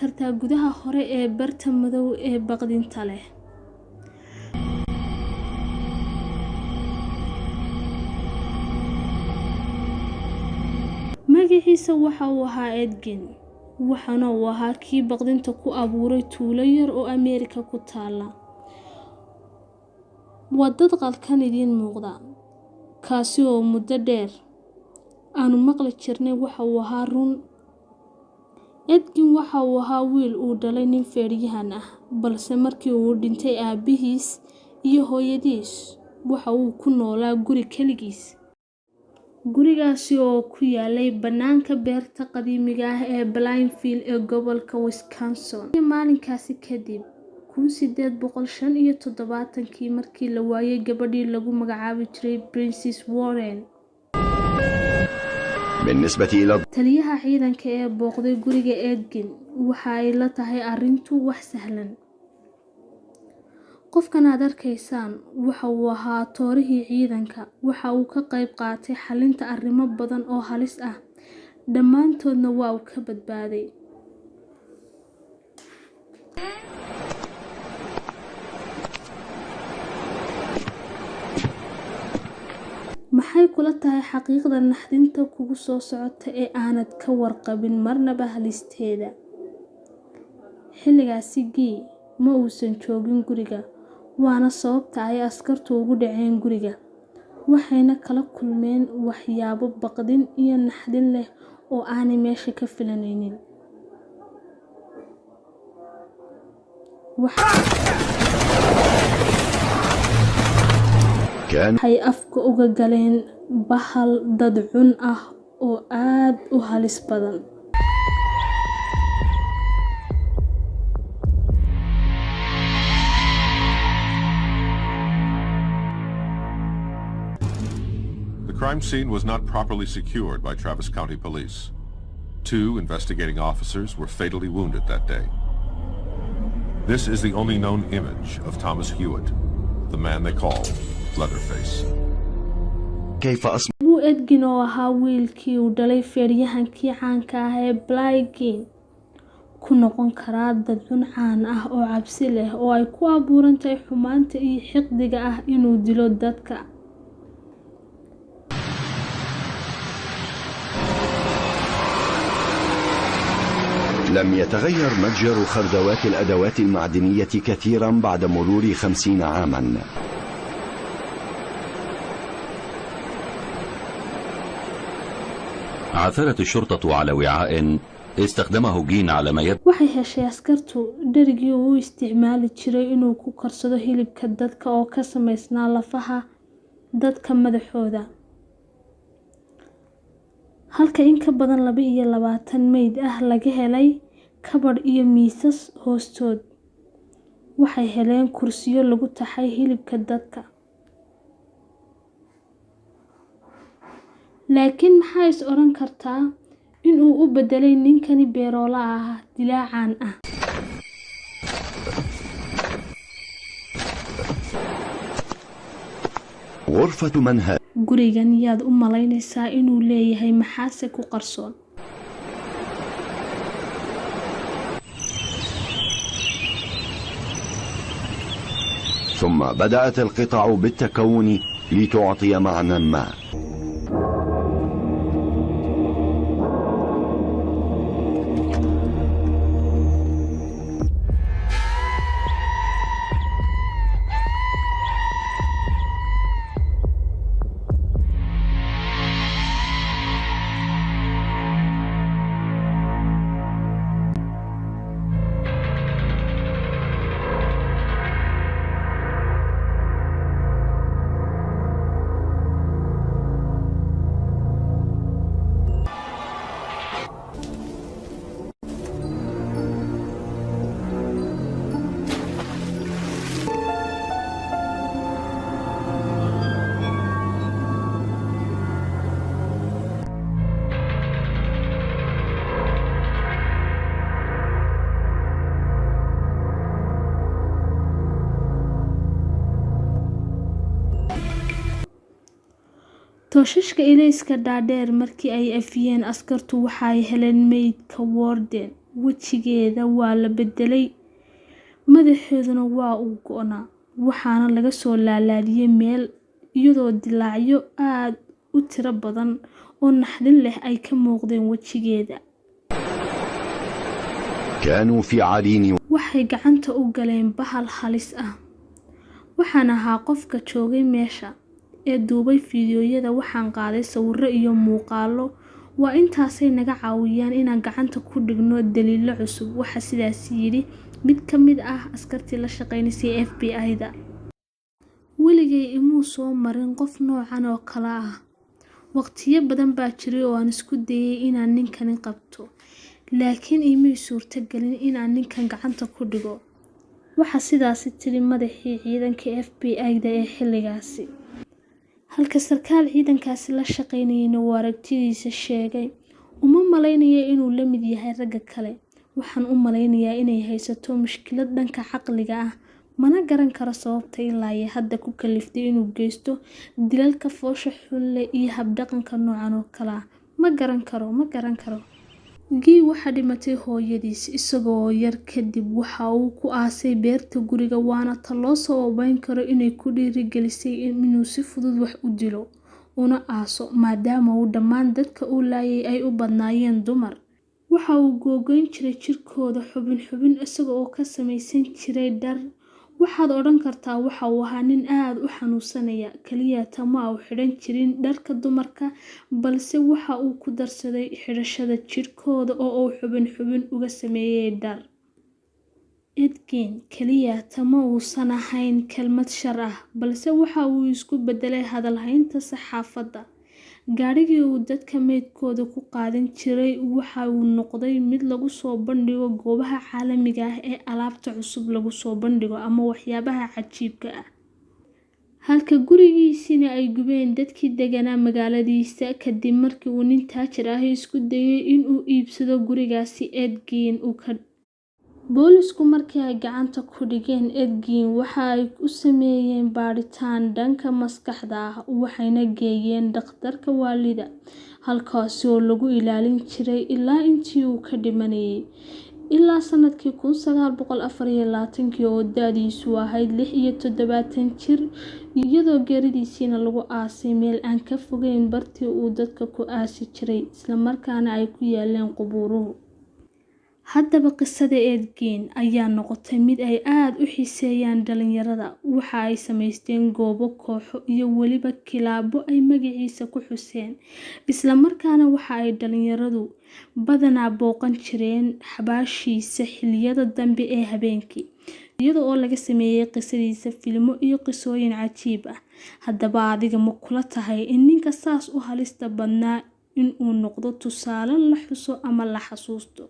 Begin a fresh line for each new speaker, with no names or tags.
kartaa gudaha hore ee barta madow ee baqdinta leh. Magaciisa waxa uu ahaa Ed Gein, waxaana uu ahaa kii baqdinta ku abuuray tuulo yar oo Ameerika ku taalla. Waa dad qalkan idiin muuqda, kaasi oo muddo dheer aanu maqli jirnay waxa uu ahaa run. Ed Gein waxa uu ahaa wiil uu dhalay nin feedhyahan ah, balse markii uu dhintay aabbihiis iyo hooyadiis, waxa uu ku noolaa guri keligiis. Gurigaasi oo ku yaalay bannaanka beerta qadiimiga ah ee Plainfield ee gobolka Wisconsin. Maalinkaasi kadib, 1875kii markii la waayay gabadhii lagu magacaabi jiray Princess Warren.
بالنسبة إلى
Taliyaha ciidanka ee booqday guriga Ed Gein waxa ay la tahay arrintu wax sahlan. Qofkan aad arkaysaan waxa uu ahaa toorihii ciidanka, waxa uu ka qayb qaatay xallinta arrimo badan oo halis ah, dhammaantoodna waa uu ka badbaaday. Maxay kula tahay xaqiiqda naxdinta kugu soo socota ee aanad ka warqabin marnaba halisteeda? Xilligaasi Guy ma uusan joogin guriga, waana sababta ay askartu ugu dhaceen guriga, waxayna kala kulmeen waxyaabo baqdin iyo naxdin leh oo aanay meesha ka filanaynin.
كان
Waxay afka uga galeen bahal dad cun ah oo aad u halis badan.
The crime scene was not properly secured by Travis County Police. Two investigating officers were fatally wounded that day. This is the only known image of Thomas Hewitt, the man they call Leatherface.
كيف أصبح
Buu Ed Gein oo ahaa wiilkii uu dhalay feedhyahankii caanka ah ee Bly Gein ku noqon karaa dadcun caan ah oo cabsi leh oo ay ku abuurantahay xumaanta iyo xiqdiga ah inuu dilo dadka.
لم يتغير متجر خردوات الأدوات المعدنية كثيرا بعد مرور 50 عاما.
عثرت الشرطة على وعاء استخدمه جين على ما يبدو
Waxay heshay askartu dherigii uu u isticmaali jiray inuu ku karsado hilibka dadka oo ka samaysnaa lafaha dadka madaxooda, halka in ka badan 22 meyd ah laga helay kabadh iyo miisas hoostood. Waxay heleen kursiyo lagu taxay hilibka dadka. Laakiin maxaa is odhan kartaa in uu u beddelay ninkani beerolaha ah dilaa caan ah?
غرفة منهل
Gurigan yaad u malaynaysaa inuu leeyahay, maxaase ku qarsoon?
ثم بدأت القطع بالتكون لتعطي معنى ما.
Tooshashka ilayska dhaadheer markii ay afiyeen askartu waxa ay heleen meydka Warden Wejigeeda waa la beddelay, madaxeeduna waa uu go'naa, waxaana laga soo laalaadiyay meel iyadoo dilaacyo aad u tiro badan oo naxdin leh ay ka muuqdeen wejigeeda.
كانوا في عرين
Waxay gacanta u galeen bahal halis ah. Waxaan ahaa qofka joogay meesha ee duubay fiidiyowyada. Waxaan qaaday sawirro iyo muuqaallo. Waa intaasay naga caawiyaan inaan gacanta ku dhigno daliilo cusub, waxaa sidaas yidhi mid ka mid ah askartii la shaqeynaysay FBI-da. Weligay imuu soo marin qof noocan oo kale ah. Waqtiyo badan baa jiray oo aan isku dayay inaan ninkani qabto, laakiin imay suurtagelin in aan ninkan gacanta ku dhigo, waxaa sidaasi tiri madaxii ciidanka FBI-da ee xilligaasi. Halka sarkaal ciidankaasi la shaqeynayayna uu aragtidiisa sheegay: "Uma malaynayo inuu la mid yahay ragga kale. Waxaan u malaynayaa inay haysato mushkilad dhanka caqliga ah. Mana garan karo sababta ilaa iyo hadda ku kaliftay inuu geysto dilalka foosha xun leh iyo habdhaqanka noocan oo kale ah. Ma garan karo, ma garan karo." Guy waxaa dhimatay hooyadiis isagoo yar. Kadib waxa uu ku aasay beerta guriga, waana ta loo sababeyn karo inay ku dhiirigelisay inuu si fudud wax u dilo una aaso, maadaama uu dhammaan dadka uu laayay ay u badnaayeen dumar. Waxa uu googoyn jiray jirkooda xubin xubin isaga oo ka samaysan jiray dhar. Waxaad odhan kartaa waxa uu ahaa nin aad u xanuunsanaya. Kaliya tama uu xidhan jirin dharka dumarka, balse waxa uu ku darsaday xidhashada jirkooda oo uu xubin xubin uga sameeyay dhar. Ed Gein kaliya tama uusan ahayn kelmad shar ah, balse waxa uu isku beddelay hadal haynta saxaafadda. Gaadhigii uu dadka meydkooda ku qaadan jiray waxa uu noqday mid lagu soo bandhigo goobaha caalamiga ah ee alaabta cusub lagu soo bandhigo ama waxyaabaha cajiibka ah. Halka gurigiisina ay gubeen dadkii deganaa magaaladiisa kadib markii uu nin taajir ahi isku dayay in uu iibsado gurigaasi Ed Gein uu ka. Boolisku markii ay gacanta ku dhigeen Ed Gein, waxa ay u sameeyeen baadhitaan dhanka maskaxda ah, waxayna geeyeen dhakhtarka waalida, halkaasi oo lagu ilaalin jiray ilaa intii uu ka dhimanayay. Ilaa sanadkii 1924-kii oo da'diisu ahayd 76 jir, iyadoo geeridiisiina lagu aasay meel aan ka fogeyn bartii uu dadka ku aasi jiray, isla markaana ay ku yaaleen qubuuruhu. Haddaba qisada Ed Gein ayaa noqotay mid ay aad u xiiseeyaan dhalinyarada. Waxa ay samaysteen goobo, kooxo iyo weliba kilaabo ay magaciisa ku xuseen. Isla markaana waxa ay dhalinyaradu badanaa booqan jireen xabaashiisa xilliyada dambe ee habeenkii, iyada oo laga sameeyay qisadiisa filmo iyo qisooyin cajiib ah. Haddaba adiga ma kula tahay in ninka saas u halista badnaa in uu noqdo tusaale la xuso ama la xasuusto?